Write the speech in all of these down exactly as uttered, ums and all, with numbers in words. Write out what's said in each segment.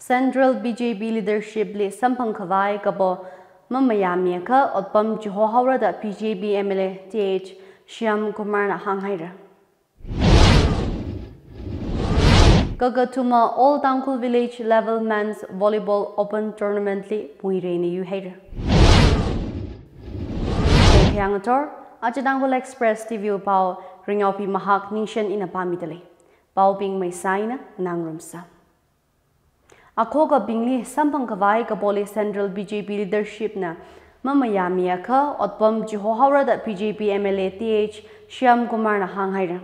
Central B J P leadership li samphang khavai kapo mamayāmiakha otpam chihohaora da B J P M L A T H Shyam Kumar na hānghaira. Kakathuma All Tangkhul Village Level Men's Volleyball Open Tournament li muireina yuihaira. Kayāngthor, aja Tangkhul Express T V pao, Ringyaopi Mahak Ningshen ina pāmidalei. Paobing maisā eina nganāngarumsa. Akhokabingli samphang khavai kapoli Central B J P leadership na mamayāmiakha otpam chihohaora da B J P M L A T H Shyam Kumar na hānghaira.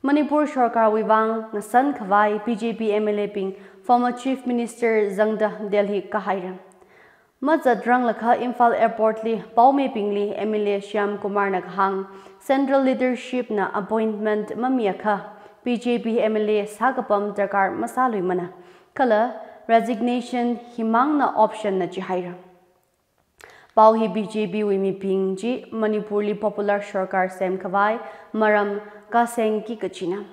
Manipur sorkarwui vang ngasan khavai B J P M L A bing former Chief Minister zangda Delhi kahaira. Mazatranglakha Imphal Airport li paomibingli M L A Shyam Kumar na kahāng, Central leadership na appointment mamiakha B J P M L A sākapam darkar masāluimana, kala resignation himangna option na jihaira. Pao hi B J P wui mibing chi Manipur li popular sorkar semkhavai maram kasengki kachina.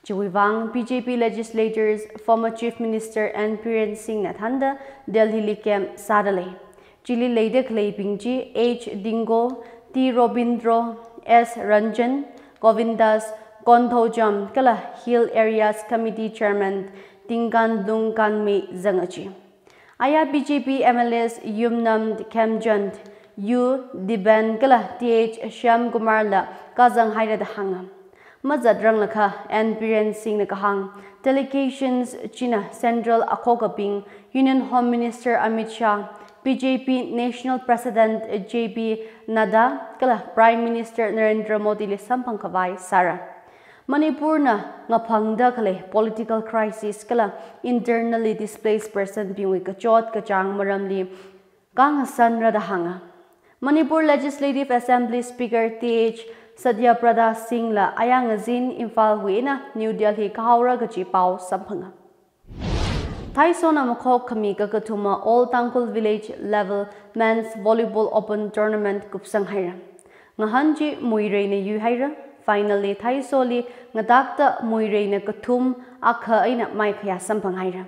Chiwui vang B J P legislators former Chief Minister N Biren Singh na thānda Delhi li camp sādalei. Chili leida khaleibing chi H Dingo, T Robindro, S Ranjan, Govindas Konthoujam kala Hill Areas Committee Chairman Tingkanlung Kanmei zanga chi. Aya B J P M L As Yumnam Khemchand, U Dipen kala T H Shyam Kumar la kazanghaira da hānga. Mazatranglakha N Biren Singh na kahāng, delegations china Central akhokabing, Union Home Minister Amit Shah, B J P National President J P Nadda kala Prime Minister Narendra Modi li samphang khavai sāra. Manipur na ngaphangda khalei political crisis kala internally displaced person bingwui kachot kachāng maramli kangasanra da hānga. Manipur Legislative Assembly Speaker T H Satyaprada Singh la aya ngazin Imphal wui eina New Delhi kahaora kaji pao samphanga. Thaisona makhok khami kakathuma All Tangkhul Village Level Men's Volleyball Open Tournament kupsanghaira. Ngahān chi muireina yuihaira, final li Thaisoli ngatakta muireina kathum akha eina maikhayā samphanghaira.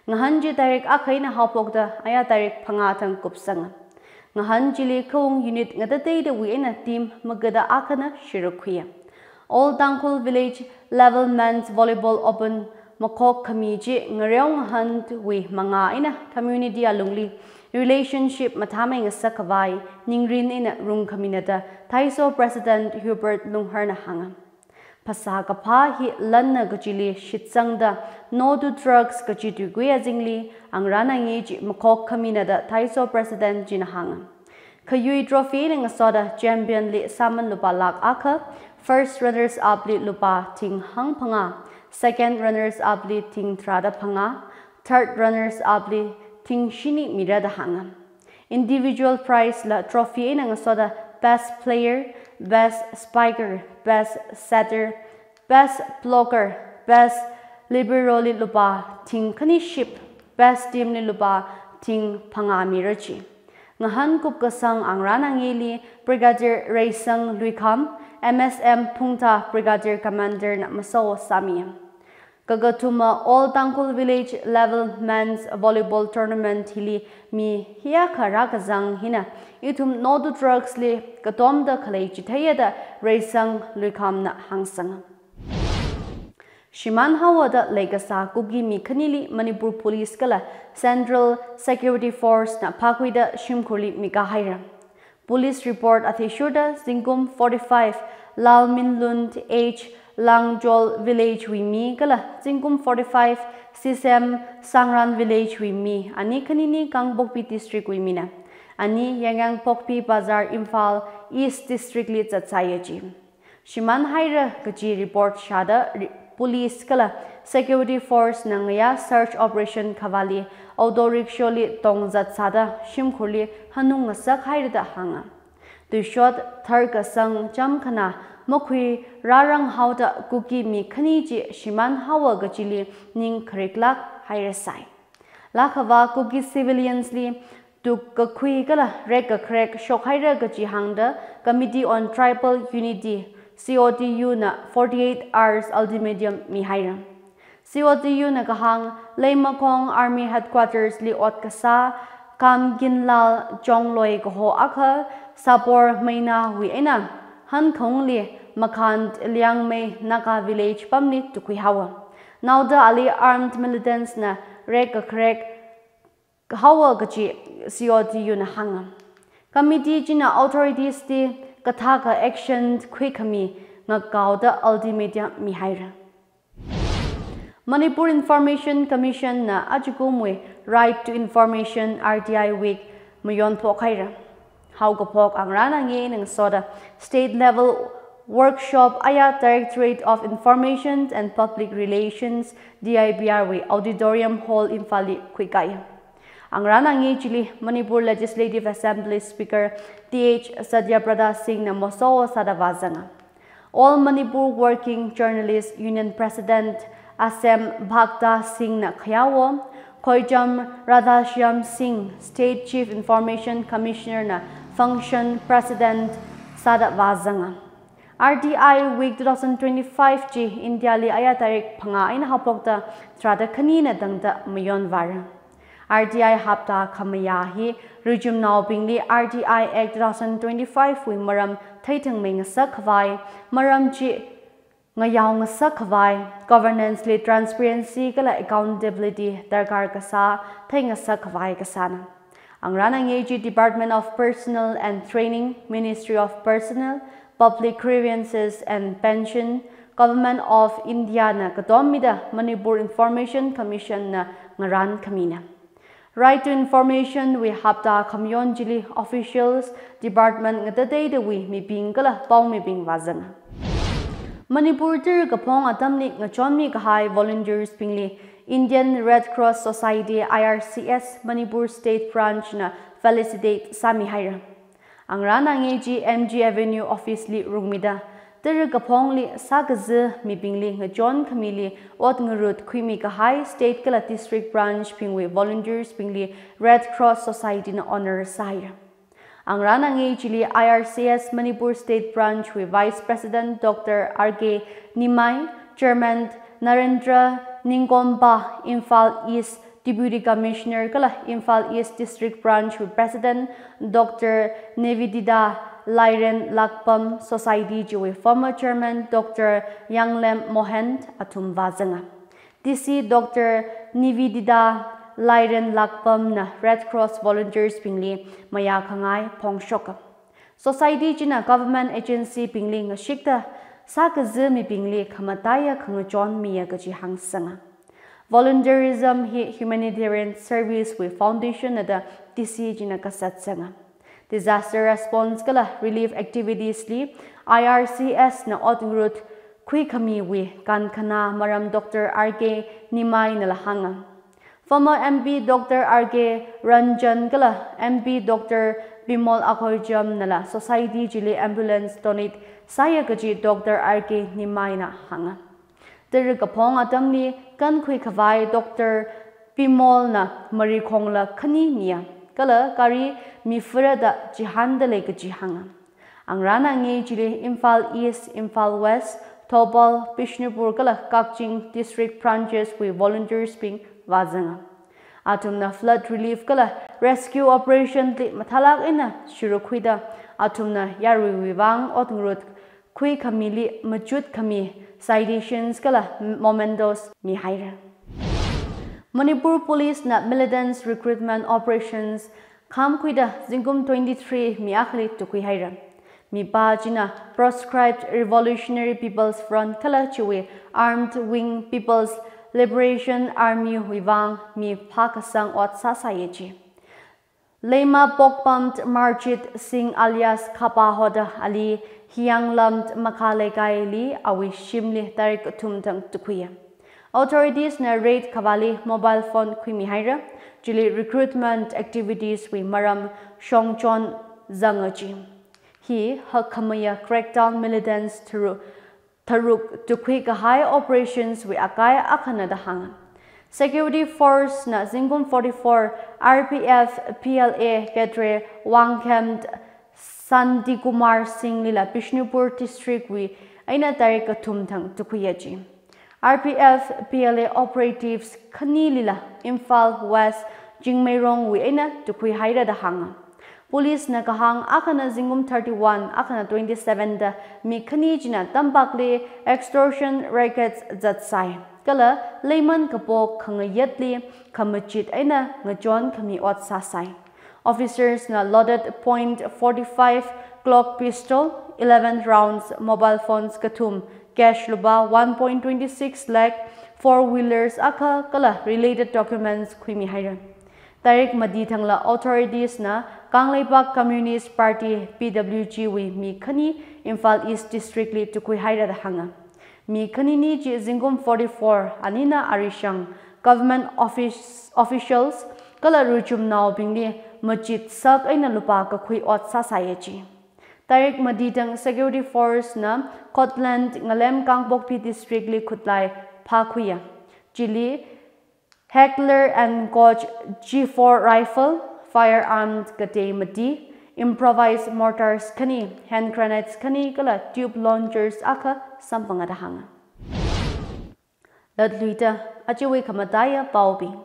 Ngahān chi tarik akha eina haophokta aya tarik phangā thang kupsanga. Ngahān chili khaung unit ngatateidawui eina team magada akhana shirakhuiya. All Tangkhul Village Level Men's Volleyball Open makhok khami chi ngareo ngahānwui mangā eina community alungli relationship mathāmei ngasak khavai ningrin eina rungkhamina da Thaiso President Hubert Lunghar na hānga. Phasā kaphā hi lanna kachili shitsangda No to Drugs kaji tuikui azingli angrana ngi chi makhok khamina da Thaiso President china hānga. Khayui trophy eina ngasoda champion li sāman lupā lakh akha, first runners up li lupā thing hangphangā, second runners up li thing tharāda phangā, third runners up li thing shini mira da hānga. Individual prize la trophy eina ngasoda best player, best spiker, best setter, best blocker, best libero li lupā thing khani ship, best team li lupā thing phangā mira chi. Ngahān kupkasang angrana ngili Brigadier Reisang Luikham, M S M Phungtha Brigadier Commander na masao sāmi. Kakathuma All Tangkhul Village Level Men's Volleyball Tournament hili mi hiyākha rākazang hina ithum No to Drugs li katomda khalei chitheiya da Reisang Luikhamna hāngsanga. Shimān haowa da leikasā Kuki mi khanili Manipur Police kala Central Security Force na phākhuida shimkhurli mikā haira. Police report athishurda zingkum forty-five Lalminlun H Langjol Village wui mi kala zingkum forty-five Sisem Sangran Village wui mi ani khanini Kangpokpi District wui mina. Ani Yaingangpokpi Bazar Imphal East District li zatsāya ji. Shimān haira kaji report shāda re-, police kala security force na ngayā search operation khavāli auto rickshaw li tongzat sāda shimkhurli hanung ngasak haira da hānga. Tuishot tharkasang chāmkhana makhui rārang haoda Kuki mi khani chi shimān haowa kajili ning khariklak haira sai. Lakhavā Kuki civilians li tukkakhui kala rekkakharek shokhaira kaji hāngda Committee on Tribal Unity, C O T U na forty-eight hours ultimatum mihaira. C O T U na kahāng, Leimakhong Army Headquarters li ot kasā, Kamkinlal Chongloi kaho akha, Sabor Meina wui eina, Hankhongli Makhand Liangmei Naga Village pamli tukhui haowa. Naoda ali armed militants na rek kakharek haowa kaji C O T U na hānga. Committee china authorities li kathākha action khuikhami ngakaoda ultimatum mihaira. Manipur Information Commission na ajakumwui Right to Information R T I Week mayonphok haira. Haokaphok angarān angayei ngasoda state level workshop aya Directorate of Information and Public Relations, D I P R wui Auditorium Hall Imphal li khuikāya. Angarān angayei chili Manipur Legislative Assembly Speaker Th Satyabrata Singh na moso sāda vāzanga. All Manipur Working Journalists Union President Asem Bhakta Singh na khayawo, Khoicham Radhashyam Singh, State Chief Information Commissioner na Function President sāda vāzanga. R T I Week two thousand twenty-five chi India li aya tarik phangā eina haophokta tharāda khanina tangda mayonvāra. R T I hapta khamayā hi rijumnaobingli R T I Act two thousand twenty-five wui maram theithangmei ngasak khavai, maram chi ngayao ngasak khavai, governance li transparency kala accountability darkar kasā theingasak khavai kasāna. Angarān angayei chi Department of Personnel and Training, Ministry of Personnel, Public Grievances and Pension, Government of India na katom mida Manipur Information Commission na ngarān khamina. Right to Information wui hapta khamayon chili officials, department ngatateidawui mibing kala paomibing vāzanga. Manipur tara kaphong atamli ngachonmi kahai volunteers bingli Indian Red Cross Society, I R C S, Manipur State Branch na felicitate sāmihaira. Angarān angayei chi M G Avenue office li rungmida, tara kaphongli sākaza mibingli ngachon khamili ot ngarut khuimi kahai state kala district branch bingwui volunteers bingli Red Cross Society na honour sāhaira. Angarān angayei chili I R C S Manipur State Branch wui Vice President Doctor R K Nimai, Chairman Narendra Ningkompa, Imphal East Deputy Commissioner kala Imphal East District Branch wui President Doctor Nivedita Lairenlakpam, Society chiwui former Chairman Doctor Yanglem Mohan athum vāzanga. D C Doctor Nivedita Lairenlakpam na Red Cross volunteers bingli mayākhangai phongshoka. Society china government agency bingli ngashikta sākaza mibingli khamataiya khangachon miya kaji hāngsanga. Volunteerism hi humanitarian service wui foundation na da D C china kasatsanga. Disaster response kala relief activities li I R C S na ot ngarut khuikhamiwui kankhana maram Doctor R K Nimai nala hānga. Former M P Doctor R K Ranjan kala M P Doctor Bimol Akoijam nala society chili ambulance donate sāya kaji Doctor R K Nimai na hānga. Tara kaphong atamli kankhui khavai Doctor Bimol na marikhongla khani miya, kala gari mifara da chihānda lei kaji hānga. Angarān angayei chili Imphal East, Imphal West, Thoubal, Bishnupur kala Kakching district branches wui volunteers bing vāzanga. Athumna flood relief kala rescue operation li mathālāk eina shurukhuida, athumna yaruiwui vang ot ngarut khuikhamili machut khami citations kala mementos mihaira. Manipur Police na militants recruitment operations khamkhuida zingkum twenty-three mi akhali tukhuihaira. Mipā china proscribed Revolutionary People's Front kala chiwui armed wing People's Liberation Army wui vang mi phākasang ot sāsāya ji. Leima pokpam Marjit Singh alias Khapa hoda ali Hiyanglam Makha Leikaili awui shimli tarik kathum thang tukhuiya. Authorities na raid khavāli mobile phone khuimihaira, chili recruitment activities wui maram shongchon zanga ji. Hi hakkhamaya crackdown militants tharu tharuk tukhui kahai operations wui akai akhana da hānga. Security force na zingkum forty-four R P F, P L A cadre Wangkham Santikumar Singh lila Bishnupur district wui eina tarik kathum thang tukhuiya ji. R P F P L A operatives khanilila Imphal West Chingmeirongwui eina tukhui haira da hānga. Police na kahāng akhana zingkum thirty-one, akhana twenty-seven da mi khani china tampakli extortion rackets zatsai, kala leiman kapo khangayatli khamachit eina ngachon khami ot sāsai. Officers na loaded point forty-five Glock pistol, eleven rounds, mobile phones kathum, cash lupā one point twenty-six lakh, four wheelers akha kala related documents khuimi haira. Tarik mati thangla authorities na Kangleipak Communist Party, P W G wui mi khani Imphal East District li tukhui haira da hānga. Mi khanini chi zingkum forty-four, anina arishang, government office, officials, kala ruichumnaobingli machitsak eina lupā kakhui ot sāsai chi. Tarik mati thang security force na Cortland Ngalem Kangpokpi District li khutlai phākhuiya. Chili Heckler and Koch G four rifle, firearms katei mati, improvised mortars khani, hand grenades khani kala tube launchers akha samphanga da hānga. Latluida, ajawui khamataiya paobing.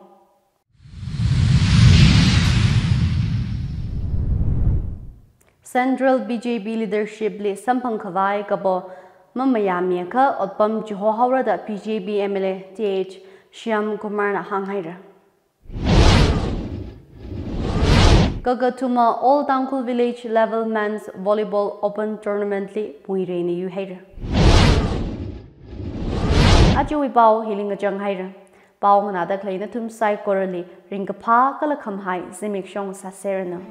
Central B J P leadership li samphang khavai kapo mamayāmiakha otpam chihohaora da B J P M L A T H Shyam Kumar na hānghaira. Kakathuma All Tangkhul Village Level Men's Volleyball Open Tournament li muireina yuihaira. Ajawui pao hili ngachang haira. Pao nganāda khalei nathum saikorali ringkaphā kala khamahai zimiksho sāseranu.